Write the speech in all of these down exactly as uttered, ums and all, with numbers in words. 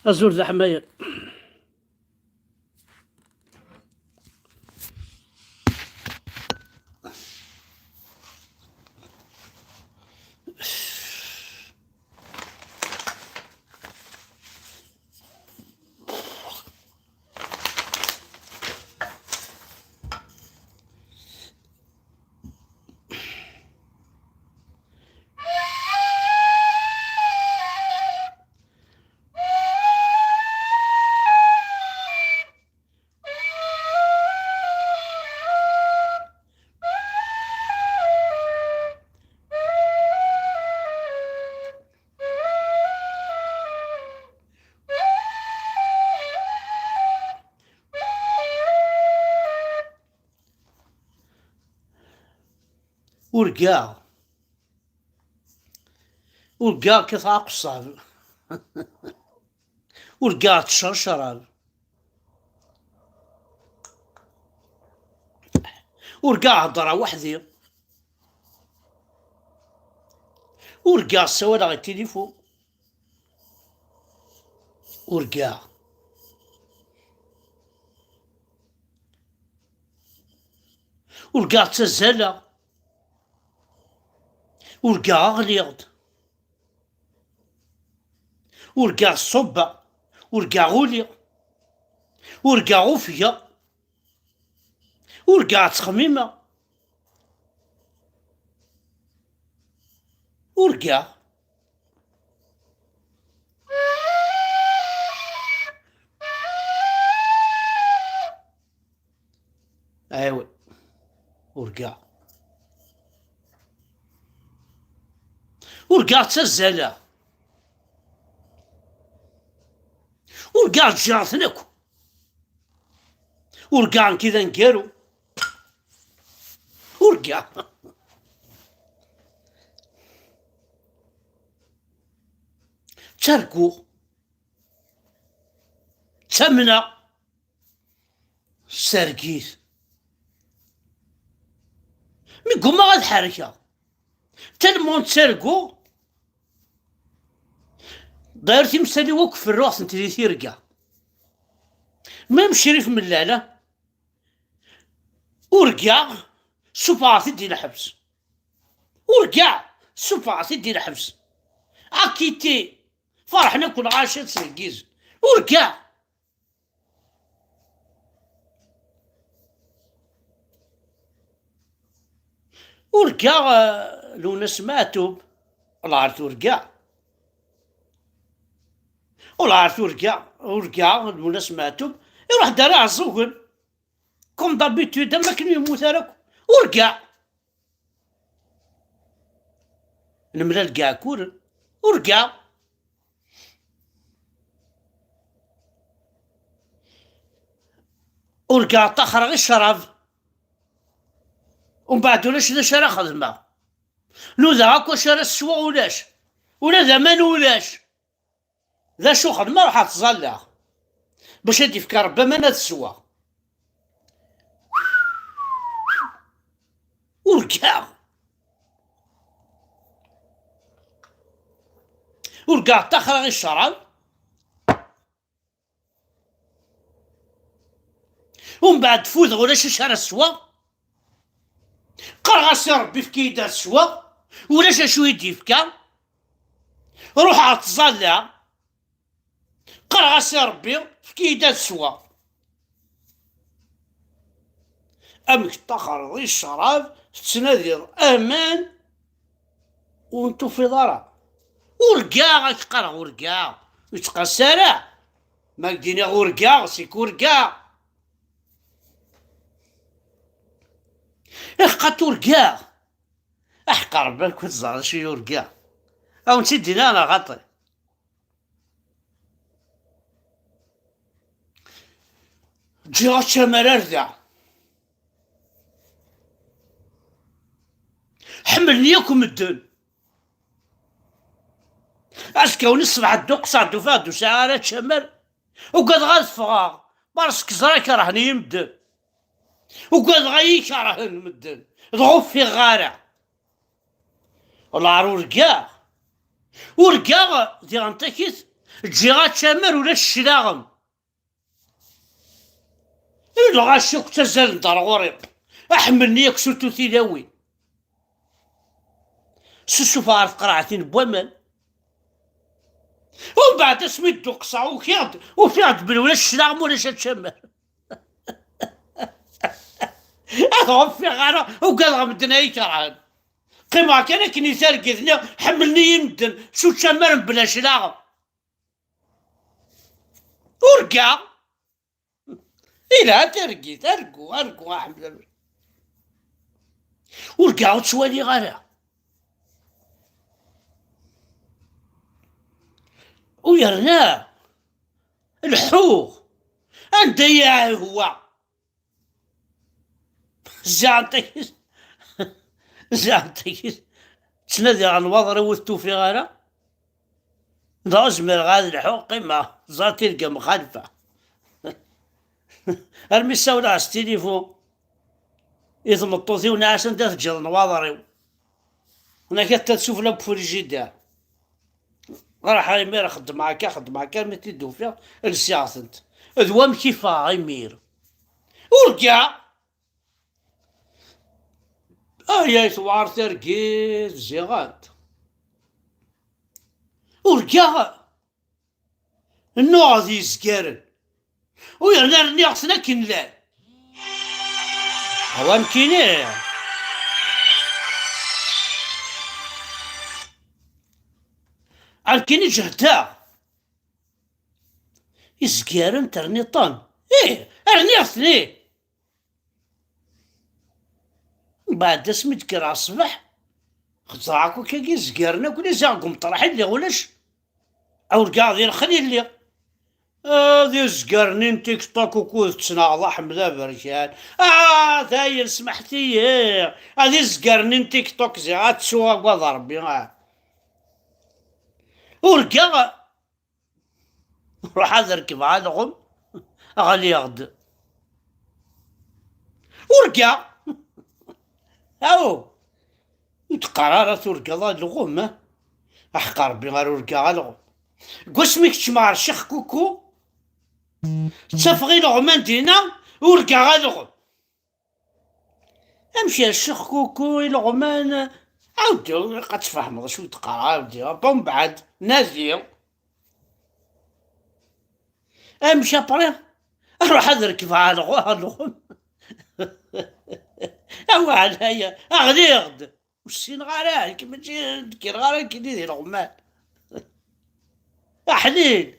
Azul d aḥmayan. Urgaɣ. Urgaɣ kkateɣ aqeṣṣab. Urgaɣ ttecceṛ ccrab. Urgaɣ heddreɣ weḥd-i. Urgaɣ ssawaleɣ i tilifu. Urgaɣ. Urgaɣ ttazzaleɣ. Urgaɣ ɣliɣ-d. Urgaɣ ṣubbeɣ. Urgaɣ uliɣ. Urgaɣ ufgeɣ. Urgaɣ ttxemmimeɣ. Urgaɣ. Aywa. Urgaɣ. Urgaɣ ttazzaleɣ. Urgaɣ ǧǧiɣ-ten akk. Urgaɣ nekk d aneggaru. Urgaɣ. Ttarguɣ. Ttamneɣ. Sergit. Mi ggummaɣ ad ḥerkeɣ. Tellement ttarguɣ. Dayr timsal-iw akk ferruɣ-tent di tirga. Même Crif Mellala, urgaɣ, ssufɣeɣ-t-id di lḥebs. Urgaɣ, ssufɣeɣ-t-id di lḥebs. Akiti, ferḥen akk lɣaci ad s-heggiz. Urgaɣ. Urgaɣ, eh, Lwennas Meɛtub, ur lɛar turgaɣ. Ur lɛar turgaɣ, urgaɣ Lwennas Meɛtub, iruḥ-d ar Iɛeẓẓugen. Comme d'habitude, am akken ur yemmut ara akk. Urgaɣ. Nemlal deg Iɛekkuren. Urgaɣ. Urgaɣ ṭaxreɣ i ccrab. Umbeɛd ulac d acu ara xedmeɣ. Nudaɣ akk acu ara sweɣ ulac. Ula d aman ulac. D acu xedmeɣ? Ruḥeɣ ttẓallaɣ. Bac ad d-ifk Rebbi aman ad sweɣ. Urgaɣ. Urgaɣ ṭaxreɣ i ccrab. Umbeɛd fudeɣ ulac acu ara sweɣ. Qqareɣ-as i Rebbi efk-iyi-d ad sweɣ. Ulac acu i d-yefka. Ruḥeɣ ttẓallaɣ. Qqareɣ-as i Rebbi efk-iyi-d ad sweɣ. Amek ṭaxreḍ i ccrab, tettnadiḍ aman, ur n-tufiḍ ara? Urgaɣ, ad k-qqareɣ urgaɣ. Ur ttqas ara. Ma k-d-iniɣ urgaɣ, sik urgaɣ. Iḥqat urgaɣ. Aḥeqq Rebbi, amek ur teẓriḍ acu yurga? A wen-tt-id-iniɣ neɣ xaṭi? Ǧǧiɣ ačamar ar da. Ḥemmlen-iyi akk medden. Azekka-wen ṣṣbeḥ dduqseɣ-d, ufiɣ-d ur sɛiɣ ara ačamar. Ugadeɣ ad ffɣeɣ. Beṛsek ẓra kerhen-iyi medden. Ugadeɣ ad iyi-kerhen medden. Dɣa ur ffiɣeɣ ara. Lɛar urgaɣ. Urgaɣ diɣen takit Ǧǧiɣ ačamar ulac cclaɣem. Lɣaci akk ttazalen-d ar ɣur-i. Aḥemmel-nni akk surtout tilawin. Susuf ɣer tqerɛetin n waman. Umbeɛd asmi d-uqseɣ ukiɣ-d, ufiɣ-d belli ulac cclaɣem ulac ačamar. Ad ɣeffiɣ ara, ugadeɣ medden ay kerhen. Qqimeɣ kan akken i targit-nni, ḥemmlen-iyi medden s učamar mebla cclaɣem. Urgaɣ. Ilha targit, argu, argu, a Ḥmed Amer. Urgaɣ ur ttwaliɣ ara. U yerna leḥḥuɣ anda i ihwa. Ziɛent-agi, ziɛent-agi, ttnadiɣ ɣer nnwaḍer-iw ur t-ufiɣ ara. Dɣa zemreɣ ad lḥuɣ, qqimeɣ, ẓer tirga mxalfa. Armi ssawleɣ s tilifu i tmeṭṭut-iw, nniɣ-as anda teǧǧiḍ nnwaḍer-iw? Tenna-k atta sufella n ufrijider. Ruḥeɣ imir xeddmeɣ akka, xeddmeɣ akka, armi t-id-ufiɣ, lsiɣ-tent. D wamek i ffɣeɣ imir. Urgaɣ! Ay, ay, tewɛer targit, ziɣent. Urgaɣ! Nnuɣ d yizgaren. U yerna rniɣ-ten akken llan. Awa nekkini. Nekkini jehdeɣ. Izgaren terniḍ-ten? Ih, rniɣ-ten, ih. Mbeɛd asmi d-kkreɣ ṣṣbeḥ, xeẓẓreɣ akk akkagi izgaren akk, ziɣ deg umeṭreḥ i lliɣ ulac. Urgaɣ di lexli lliɣ. Ah, d izgaren n TikTok ukud ttnaɣeḍ a Ḥmed Aberkan. Ah, dayen, smeḥt-iyi. Ah, d izgaren n TikTok ziɣ ad ttuɣ agad Rebbi. Ah. Urgaɣ. Ruḥ ad rekbeɣ alɣem, ɣliɣ-d. Urgaɣ! Aw! Ur d-qqar ara turgaḍ alɣem, ah? Aḥeqq Rebbi ara urgaɣ alɣem. Deg wasmi keččmeɣ ɣer Ccix Kuku, ttafeɣ ileɣman dinna, urgaɣ alɣem. Amek a Ccix Kuku ileɣman? Ɛawed, ad tfehmeḍ acu i d-qqareɣ, ɛawed. Apa mbeɛd, nadi. Amek après? Ruḥ ad rekbeɣ alɣu-, alɣem. Aweɛlaya, ɣliɣ-d. Ur ssineɣ ara, nekk mačči d-kkreɣ ara nekkini di leɣman. Aḥlil.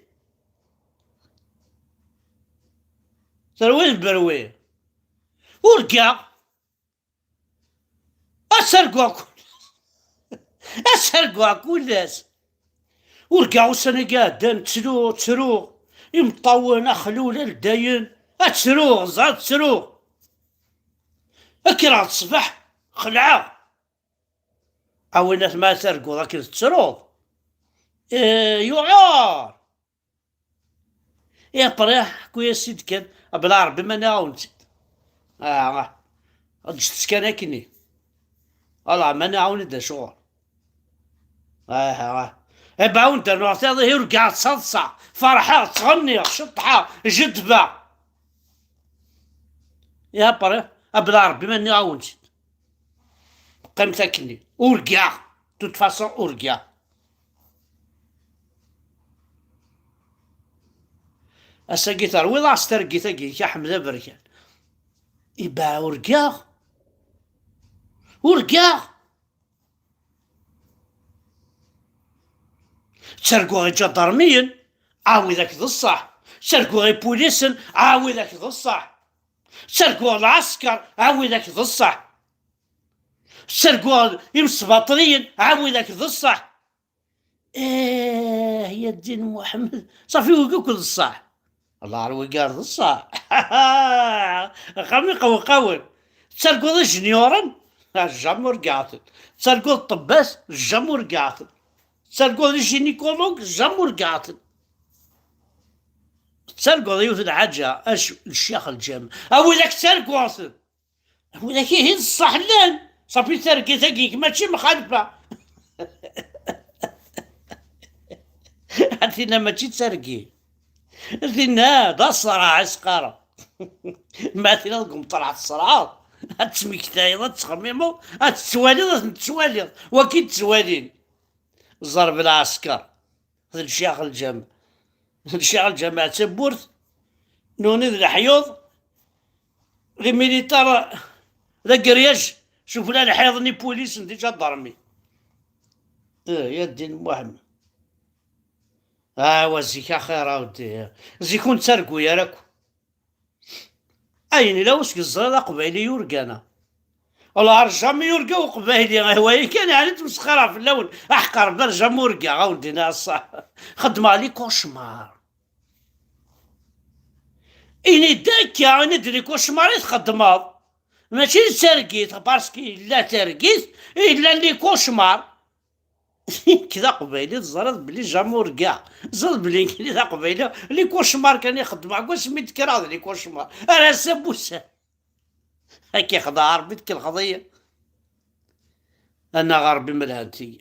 Terwi berwi. Urgaɣ. Ad targuɣ kul-, ad targuɣ kul ass. Urgaɣ ussan-agi iɛeddan ttruɣ, ttruɣ. Imeṭṭawen, axlul, aldayen. Ad ttruɣ, ẓer, ad ttruɣ. Kkreɣ-d ṣṣbeḥ, xelɛeɣ. A winat ma targuḍ akken tettruḍ. Eh, yuɛer. Et après, ḥku-yas-id kan, bla Rebbi ma nniɣ-awen-tt-id. Ah, ah. Ǧǧet-tt kan akkenni. Ala, ma nniɣ-awen-id acuɣer. Ah, ah. Eba awen-d-rnuɣ tiḍ, ihi urgaɣ ttaḍsaɣ, ferḥeɣ, ttɣenniɣ, ceṭṭḥeɣ, jeddbeɣ. Et après, bla Rebbi ma nniɣ-awen-tt-id. Qqimet akkenni. Urgaɣ. De toute façon, urgaɣ. Ass-agi terwiḍ-aɣ s targit-agi-inek a Ḥmed Aberkan. Iba urgaɣ. Urgaɣ. Ttarguɣ iǧadarmiyen, a widak d ṣṣeḥ. Ttarguɣ ipulisen, a widak d ṣṣeḥ. Ttarguɣ lɛesker, a widak d ṣṣeḥ. Ttarguɣ imesbaṭliyen, a widak d ṣṣeḥ. Eh, ya ddin Muḥemmed, ṣafi wigi akk d ṣṣeḥ. Allah ar wigi ar d ṣṣeḥ. Axxam iqewqawen. Ttarguḍ ijenyuren? Ah, jamais urgaɣ-ten. Ttarguḍ ṭṭebbas? Jamais urgaɣ-ten. Ttarguḍ ijinikulugs? Jamais urgaɣ-ten. Ttarguḍ yiwet n lḥaǧa, acu, ccix lǧam. A widak ttarguɣ-ten. Widak ihi d ṣṣeḥ llan. Ṣafi targit-agi mačči mxalfa. Tinna mačči d targit. Tinna d asraɛ i s-qqaren. Ma tinna deg umeṭreḥ tesraɛeḍ, ad tesmektayeḍ, ad tettxemmimeḍ, ad tettwaliḍ, ad ten-tettwaliḍ. Wagi d-ttwalin. Ẓerb lɛesker. D lecyax lǧam. D lecyax lǧam d tawwurt. Nuni d leḥyuḍ. Les militaires d ageryaj. Sufella lḥiḍ n ipulis n tiǧadarmi. Eh, ya ddin Muḥemmed. Awa zik axir a weddi. Zik ur nettargu ara akk. Ayen ila useg ẓriḍ aqbayli yurgana. Wala ar jamais yurga uqbayli, ahwayi kan, yeɛni ttmesxiṛeɣ fell-awen. Aḥeqq Ṛebbi ar jamais urgaɣ, a wen-d-iniɣ ṣṣeḥ. Xeddmeɣ les cauchemars. Ini-d akka, ini-d les cauchemars i txeddmeḍ. Mačči d targit, parce que yella targit, yella les cauchemars. Nekk d aqbayli, teẓriḍ belli jamais urgaɣ. Teẓriḍ belli nekk d aqbayli, les cauchemars kan i xeddmeɣ, seg wasmi d-kkreɣ d les cauchemars. Ar ass-a n wussan. Ad k-ixdeɛ Ṛebbi, tkelxeḍ-iyi. Anaɣ Ṛebbi ma lhant-iyi.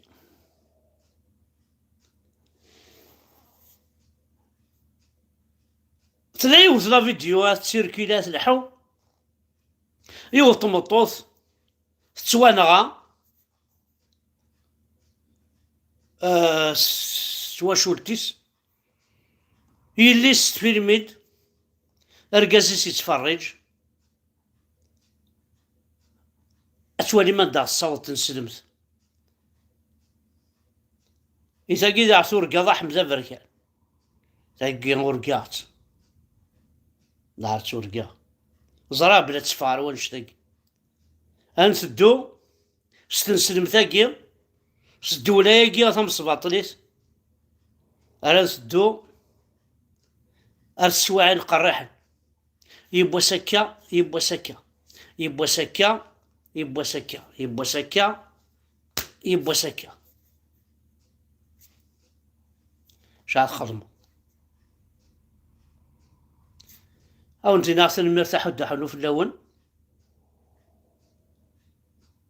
Tella yiwet la vidéo ad tsirkila, tleḥḥu. Yiwet tmeṭṭut tettwanɣa, eh, s twacult-is. Yelli-s tfilm-id, argaz-is yettferriǧ. Ad twalim anda tessaweḍ tneslemt. I tagi daɣ turgaḍ a Ḥmed Aberkan. Tagi urgaɣ-tt. Daɣ turgaɣ. Ẓriɣ bla tteffeɣ ar wannect-agi. Ad nteddu s tneslemt-agi, s ddewla-agi tamesbaṭlit, ara nteddu ar teswiɛin qerriḥen. Yiwwas akka, yiwwas akka, yiwwas akka, yiwwas akka, yiwwas akka, yiwwas akka. Ca txedmeḍ? A wen-d-iniɣ tanemmirt, aḥuddu aḥunnu fell-awen.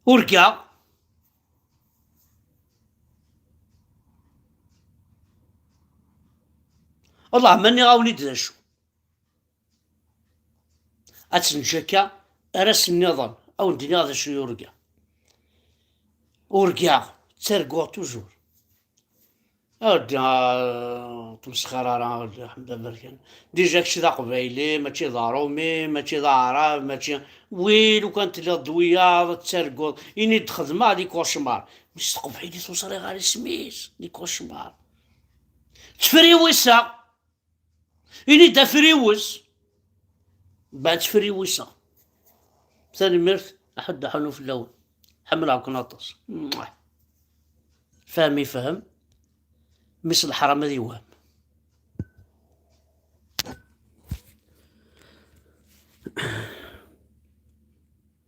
Urgaɣ. Wellah ma nniɣ-awen-id d acu. Ad tt-neǧǧ akka ar ass nniḍen, a wen-d-iniɣ d acu i urgaɣ. Urgaɣ, ttarguɣ toujours. A wen-d-iniɣ, ur tmesxir ara, a wen-d-iniɣ Ḥmed Aberkan. Déjà kečč d aqbayli, mačči d aṛumi, mačči d aɛṛab, mačči, wi lukan telliḍ d wiyaḍ, ad ttarguḍ. Ini-d xedmeɣ les cauchemars. Mi s teqbaylit ur ẓriɣ ara isem-is, les cauchemars. Ttefriwiseɣ. Ini-d afriwes. Mbeɛd ttefriwiseɣ. Tanemmirt, aḥuddu aḥunnu fell-awen. Ḥemmleɣ-ken aṭas. Muah. Fahem ifhem. Mmi-s n leḥram ad yewhem.